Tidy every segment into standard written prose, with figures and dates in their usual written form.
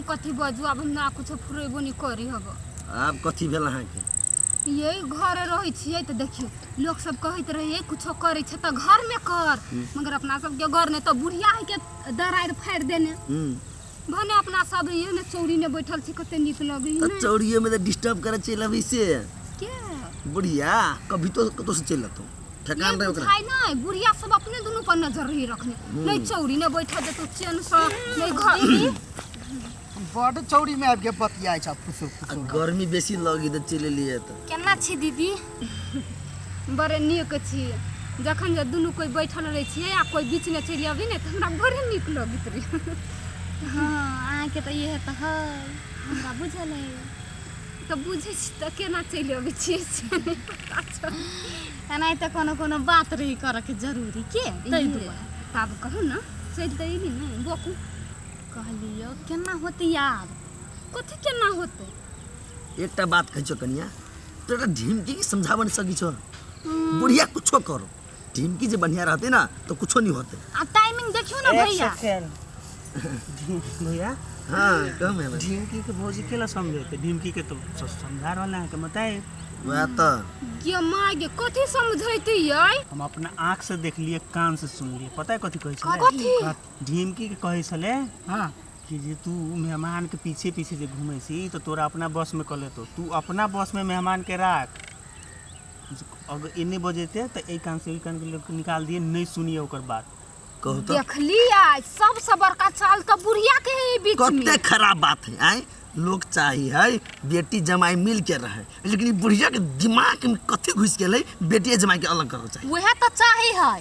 कथी बजू, आब हम ना कुछो फुरेबो नहीं करी हब। आब कथी भेल अहाँके? यही घरे रहै छियै तऽ देखियौ लोक सब कहैत रहै कुछो करै छै तऽ घरमे कर, मगर अपना सबके घर नहि तऽ बुढ़िया है के दरारि फाड़ि देने। भने अपना सब ये ने चौरी ने बैठल छी, कते नीक लगै तऽ ने। चौरिये में तऽ डिस्टर्ब करे चलि अबै से के बुढ़िया कभी तो कतौ से चलि अतौ, ठेकान रहे ओकरा। बुझाइ नहि, बुढ़िया सब अपने दुनू पर नजर रही रखने, नहि चौरी ने बैठल देतौ चैन से नहि घर। बड चौरी में आबि के बतियाइ छ फुसुर आ फुसुर। गर्मी बेसी लगी तऽ चलि एलियै तऽ। केना छी दीदी? बड़े नीक छी। जखन जे दुनू कोइ बैठल रहै छियै आ कोइ बीचमे चलि अबै ने तऽ हमरा बड़े नीक लगैत रहै। हँ, अहाँके तऽ इहे तऽ है, हमरा बुझल है। तऽ बुझै छी तऽ केना चलि अबै छियै से नहि पता चल। एनाहिते कोनो कोनो बात रही करऽके जरूरी के ताहि दुआरे। तऽ आब कहू ने, चलि तऽ एली ने, बकू। कहलियौ केना होतै आब? कथी केना होतै? एकटा बात कहै छौ कनिया, तोरा ढिमकी के समझाबऽ नहीं सकै छौ। बुढ़िया कुछो करो, ढिमकी जे बढ़िया रहते ना तो कुछो नहीं होते। आ टाइमिंग देखियौ ने एक भैया। सेकेंड भैया। हाँ कहू मेहमान। ढिमकी के भौजी केला समझेते? ढिमकी के तो समझा रहल है के बताए। वएह तऽ। गे माय गे, कथी समझैते यै? हम अपना आँख से देखलिए, कान से सुनलिए। पता है कथी कहै छलै? कथी? ढिमकी के कहै छलै हाँ कि जे तू मेहमान के पीछे पीछे जे घूमै छी तऽ तोरा अपना बस में कऽ लेतो, तू अपना बस में मेहमान के राख। अगर एने बजेते तऽ एहि कान से ओहि कान के लोग निकाल दिए, नहीं सुनिए ओकर बात। कहू तऽ। देखलियै, सबसँ बड़का चाल तऽ बुढ़िया के है ई बीच में। कते खराब बात है आय, लोग चाही है बेटी जमाई मिल के रहे, लेकिन ई बुढ़िया के दिमाग में कथी घुस गेलै बेटी जमाई के अलग करऽ चाही। उएह तऽ चाही है।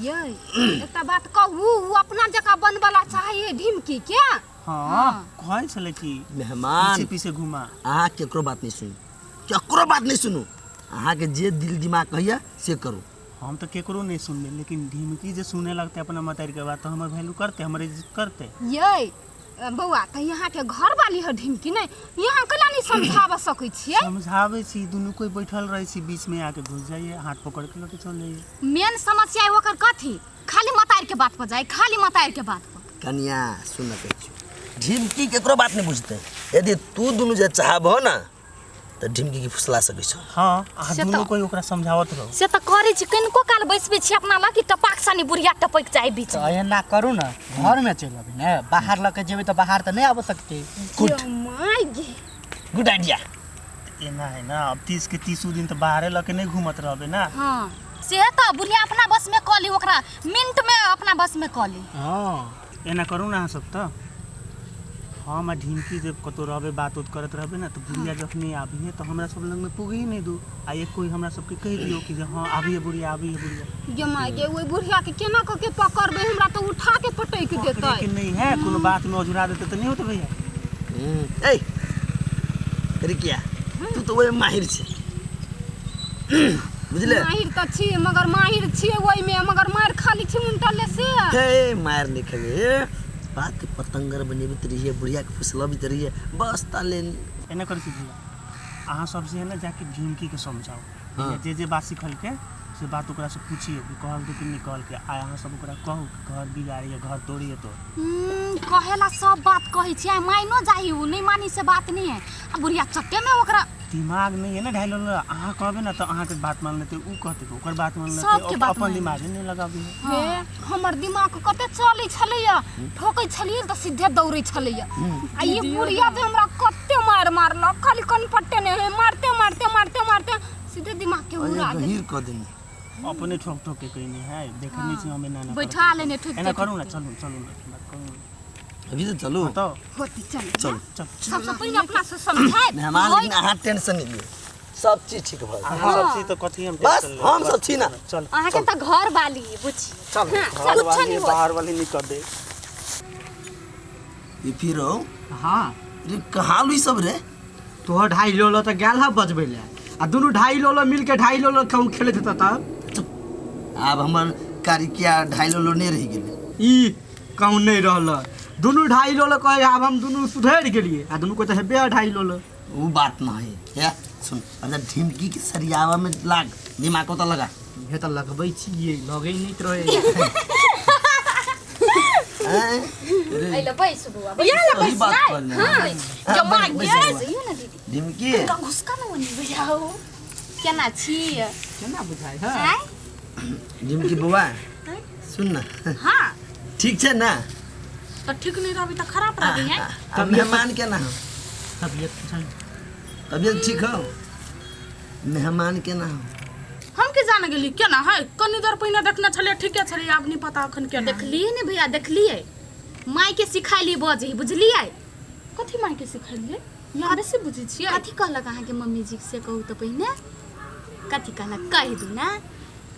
यै एकटा बात कहू, ओ अपना जकाँ बनबला चाही ढिमकी के। हाँ कहै छलै कि मेहमान पीछे पीछे घुमा। अहाँ केकरो बात नहीं सुनू, केकरो बात नहीं सुनू, अहाँके जे दिल दिमाग कहैया से करू। हम तऽ केकरो नहीं सुनबै, लेकिन ढिमकी जे सुने लगतै अपना मतारी के बात तऽ हमर वैल्यू करतै, हमर इज्जत करतै। यै बौआ, तऽ यहाँके घर वाली है ढिमकी नहि, यहाँ केना नहीं समझाबऽ सकै छियै? समझाबै छी, दुनू कोइ बैठल रहै छी, बीच में आके घुस जाइए, हाथ पकड़ के लऽ के चल जाइए। मेन समस्या है ओकर कथी? खाली मतारी के बात पर जाए, खाली मतारी के बात पर। कनिया सुन कहै छी, ढिमकी केकरो बात नहीं बुझतै, यदि तू दुनू जे चाहबहो ना तऽ ढिमकी के फुसला सकै छौ। हाँ, अहाँ से दुनू तऽ- कोइ ओकरा समझावत रहू। से तऽ करै छी, कनिको काल बैसबै छी अपना लग कि टपाक सनी बुढ़िया टपकि जाय बीच तऽ एना करू ने, घर में चलि अबै ने, बाहर लऽ के जेबै तऽ बाहर तऽ नहि आबि सकतै। गुड। गे my गे। Good idea. एना है ना, अब 30 के 30 दिन तऽ बाहरे लऽ के नहीं घूमत रहबै ना। हाँ से तऽ बुढ़िया अपना बस में कऽ ली, ओकरा मिनट में अपना बस में कऽ ली। हाँ एना करू ना अहाँ सब तऽ, हम आ ढिमकी जब कतौ रहबै बात उत करैत रहबै ना तऽ बुढ़िया जखनी आबिहे तऽ हमरा सब लग में पुगही नहीं दू, आ एक कोई हमरा सबके कहि दियौ कि जे हाँ आबिहे बुढ़िया, आबिहे बुढ़िया। गे my गे, ओहि बुढ़िया के केना कऽ के पकड़बै? हमरा तऽ उठा के पटकि पकड़े देतै। के नहीं है, कोनो बात में अझुरा देतै तऽ नहीं होतै भैया। ए रिकिया, तू तऽ ओहि माहिर छै बुझले। माहिर तऽ छी, मगर माहिर छियै ओहिमे, मगर मारि खाली छी उनटले से। हे मार नहीं खेबे, बात के पतंगर बनेबैत रहिए, बुढ़िया के फुसलबैत रहिए, बस ताले। एना करै छी भैया, अहाँ सब जे है ना जाके ढिमकी के समझाउ। हाँ। जे जे बात सिखलकै से बात ओकरा से पूछियो कि कहलकै कि नहीं कहलकै, आ अहाँ सब ओकरा कहू कि घर बिगाड़िए घर तोड़िए तो। कहेला सब बात कहै छी, आ मानियो जाही, उ नहीं मानी से बात नहीं है। आ बुढ़िया चट्टे में ओकरा दिमाग नहीं है ना ढाई लो, अहाँ कहबै ना तऽ अहाँके बात मान लेतै, उ कहतै तऽ ओकर बात मान लेतै, सबके बात अपन मान दिमागे नहीं लगाबी। हे हमर दिमाग कते चलै छलैया, ठोकै छलियै तऽ सीधे दौड़ै छलैया। आ ई बुढ़िया जे हमरा कते मार मारलक, खाली कनपट्टे नहि है, मारते मारते मारते मारते सीधे दिमाग के उड़ा देलक। गहीर कऽ देने। अपने ठोक ठोक के कहने है, देखने छी हम एना एना बैठा करैत। लेने ठोकि एना ठोकि करू ना, के। चलू चलू ना, बात करू ना। अभी तो चलू। हाँ तो। होती चल चलू। चल। सबसँ पहिने अपना से समझाए। मेहमान, लेकिन अहाँ टेंशन नहीं लियौ, सब चीज ठीक भऽ जेतै। अहाँ सब चीज तऽ कथी हम बस, टेंशन लेबै, हम सब छी ना। चल। अहाँके तऽ घर वाली बुझी। चल। हाँ, घर कुछो वाली नहीं होत। बाहर वाली नहीं कर दे। ये फिर हो। हाँ। रे कहाँ लुई सब रे? तोहर ढाई लोलो तऽ गेल है बजबै लए, आ दुनू ढाई लोलो मिल के ढाई लोलो कहूँ खेलैत हेतौ तब। चुप, आब हमर कारिकिया ढाई लोलो नहीं रहि गेलै। ई कहूँ नहीं रहल, दुनू ढाई लोलो कहे आब हम दुनू सुधरि गेलियै, आ दुनू को तऽ हेबे है ढाई लोलो। वो बात न है, हे सुन, अच्छा ढिमकी के सरियावा में लाग, दिमाग को तो लगा। हे तऽ लगबै छियै, लगै नहि रहै। आँय? अइला बैस बौआ बैस। या सही बात कहले हाँ हाँ, जमा बैस, गे बैस, जइयो ना दीदी ढिमकी तनका घुसका न वनी बुझाओ केना छी केना बुझाइ है आँय ढिमकी बौआ सुन न हां ठीक छै ना त ठीक नहीं रहबी त खराब रहबी हैं आ मेहमान केना हो तबियत पूछल तबियत ठीक हो मेहमान केना हो हम के जाने गेली केना है कनी देर पहिने देखने छलियै ठीके छलियै आब नहीं पता अखन केना है। देखलियै ने भैया देखलियै माय के सिखाइली बजै बुझलियै कथी माय के सिखेलियै यहाँ बेसी बुझै छियै कथी कहलक अहाँके मम्मी जी से कहू तऽ पहिने कथी कहलक कहि दू ने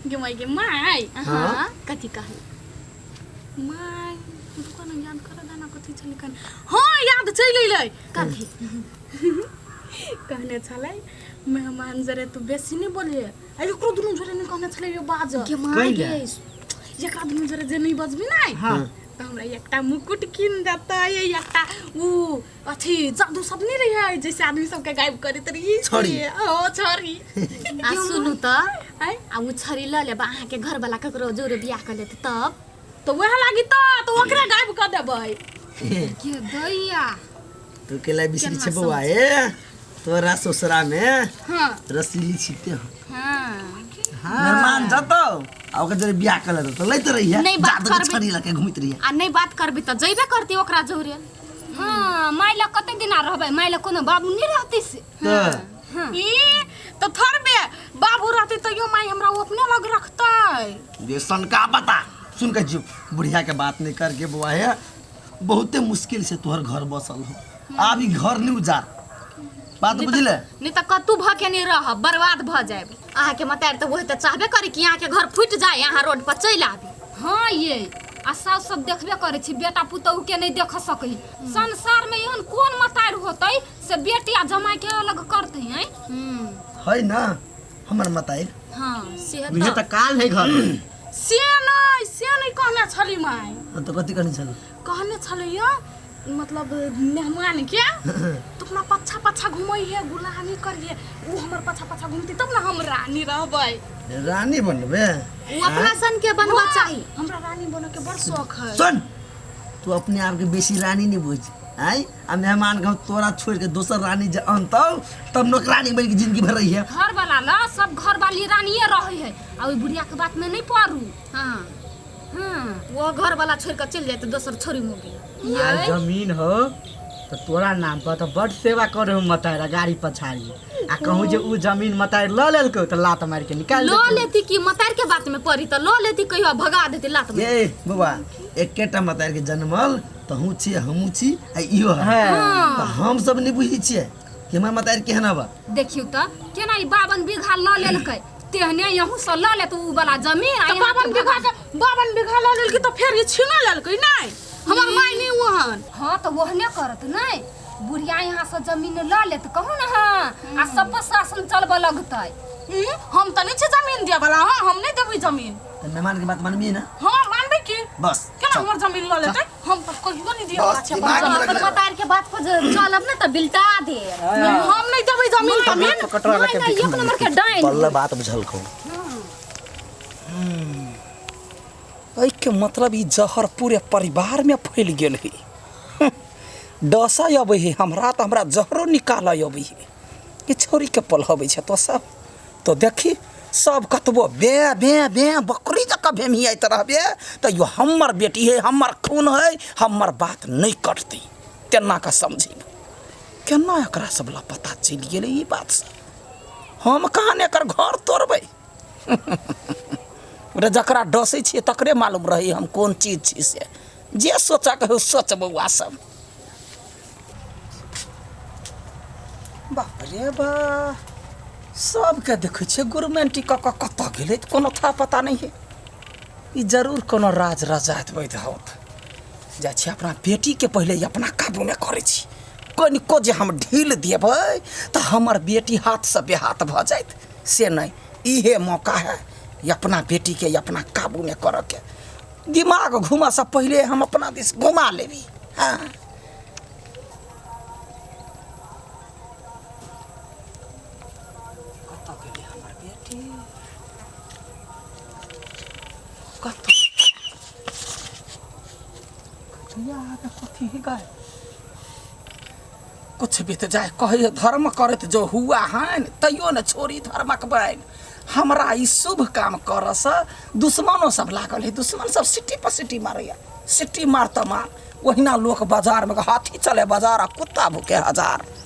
गे माय गे माय हाँ कथी कहलक माय रुको ना याद कर दाना कथी छलै कन हाँ याद चलि अयलै कथी कहने छलै मेहमान जरे तू बेसी नहीं बोलिए आ एकरो दुनू जोरे नहीं कहने छलै यो बाज गे माय कैला? गे एकरा दुनू जोरे जे नहीं बजबी नहीं हाँ तऽ हमरा एकटा मुकुट कीन देतै एकटा ऊ अथी जादू सब नहीं रहै जैसे आदमी सबके गायब करैत रही छड़ी। ओ छड़ी आ सुनू तऽ आँय आ उ छड़ी लऽ लेब अहाँके घरवला ककरो जोरे बियाह कऽ लेत तब तऽ वएह लागी तऽ ओकरे गायब कऽ देबै के दैया तू केला बिसरी छै बौआ ए तोरा ससुरा में हाँ रसीली छिते हो हाँ मेहमान जतौ आ ओकर जरे बियाह कर लेतौ तऽ लैत रहिहे नहीं बात जादू के करबै। छड़ी लके घुमैत रहिहे आ नहीं बात करबी तऽ जइबे करती ओकरा जोरे हाँ माय लग कते दिना रहबै माय लग कोनो बाबू नहीं रहतै से तऽ ई तऽ थोड़बे बाबू रहतै तैयो माय हमरा ओ अपने लग रखतै जे सनका बता सुन के जीव बुढ़िया के बात नहीं करके बौआ हे बहुते मुश्किल से तोहर घर बसल हो आब ई घर नहीं उजार बात बुझले नहीं तऽ कतू भऽ के नहीं रहब बर्बाद भऽ जायब अहाँके मतारि तऽ वही तऽ चाहबे करी कि अहाँके घर फूटि जाय अहाँ रोड पर चलि आबी हाँ ये आ साउस सब देखबे करै छी बेटा पुतोहु के नहीं देख सकै संसार में एहन कोन मतारि होतै से बेटी आ जमाई के अलग करतै हैं है ना हमर मताइल हाँ से इहे तऽ तऽ काल है घर में। से नहीं कहने छली माय हाँ, तो कथी कहने छल कहने छलै यो मतलब मेहमान के तो अपना पच्छा पच्छा घुमै है गुलामी करिए ऊ हमर पच्छा पच्छा घुमती तब ना हम रानी रहबै रानी बनबे उ अपना सन के बनबा चाही हमरा रानी बने के बड़ शौक है सुन तू अपने आप के बेसी रानी नहीं बुझ आय आ मेहमान के हम तोरा छोड़ के दोसर रानी जे अनतौ तब नौकरानी बन के जिंदगी भर रही है घर वाला ला सब घर वाली रानिये रहै है आ ओहि बुढ़िया के बात में नहीं पड़ू हाँ हाँ वो घर वाला छोड़ के चलि जाए तऽ दोसर छोरी मोगी आ जमीन हो तऽ तोरा नाम पर तऽ बड सेवा करे हो मतारा गाड़ी पछाड़ी आ कहूँ जे उ जमीन मतार लऽ लेलकौ तऽ लात मारि के निकाल लऽ देतौ। लेती कि मतार के बात में पड़ी तऽ लऽ लेती कहियो भगा देती लात में ये बौआ एकेटा मतार के जनमल तहूँ छी हमहूँ छी आ इहो है हाँ। तऽ हम सब नहीं बुझै छियै कि हमर मतार केहन हबा देखियौ तऽ केना ई 52 बीघा लऽ लेलकै तेहने यहूँ से लऽ लेत उ वाला जमीन आ तऽ यहाँ 52 के बीघा के 52 बीघा लऽ लेलकै तऽ फेर ई छीना लेलकै नहि हमर माय नहि ओहन हाँ तऽ ओहने करत नहि बुढ़िया यहाँ से जमीन लऽ लेत कहू ने हाँ आ सब पर शासन चलबऽ लगतै हम तऽ नहि छी जमीन दिअ वाला हाँ हम नहि देबै जमीन तऽ मेहमान के बात मानबी ना हाँ मानबै की बस केना हमर जमीन लऽ लेतै हम तऽ कहियो नहि दिअ वाला बस, छै दिमाग में अपन रख ले। मतार के बात पर जे चलब ने तऽ बिलटा दे हम नहि देबै जमीन तमीन कटरा नहीं लके नहीं एक नंबर के डाइन पल्ला बात बुझलकौ एहिके मतलब ई जहर पूरे परिवारमे फैल गेल है डसै अबै है हमरा तऽ हमरा जहरो निकालऽ अबै है ई छौड़ीके पलहबै छै तो सब तो देखी सब कतबो बे बे बे बकरी जकाँ भेमियाइत रहबे तैयो हमर बेटी है हमर खून है हमर बात नहि कटतै तेना कऽ समझेबै केना एकरा सब ला पता चलि गेलै ई बात सब हम कहाँ ने एकर घर तोड़बै रे जकरा डसै छियै तकरे मालूम रहै हम कोन चीज छी से जे सोचऽ के हो सोच बौआ सब बाप रे बा सबके देखै छियै गुरमेंटी कऽ कऽ कतऽ गेलै तऽ कोनो था पता नहि है ई जरूर कोनो राज रजात वैध होत जाइ छी अपना बेटीके पहिले ई अपना काबूमे करै छी कनिको जे हम ढील देबै तऽ हमर बेटी हाथसँ बेहाथ भऽ जायत से नहि इहे मौका है ई अपना बेटीके ई अपना काबूमे करऽके दिमाग घूमऽसँ पहिले हम अपना दिस घुमा लेबी हँ कतऽ गेलै हमर बेटी कतऽ बुढ़िया के कथी है गाय कुछ बीत जाए कहे धर्म करत जो हुआ हन तैयो न छोड़ी धर्मक बैन। हमरा ई शुभ काम करस दुश्मनो सब लागल है, दुश्मन सब सिटी पर सिटी मारैया, सिटी मार त मार ओहिना लोक बाजार में हाथी चले बाजार आ कुत्ता भूखे हजार।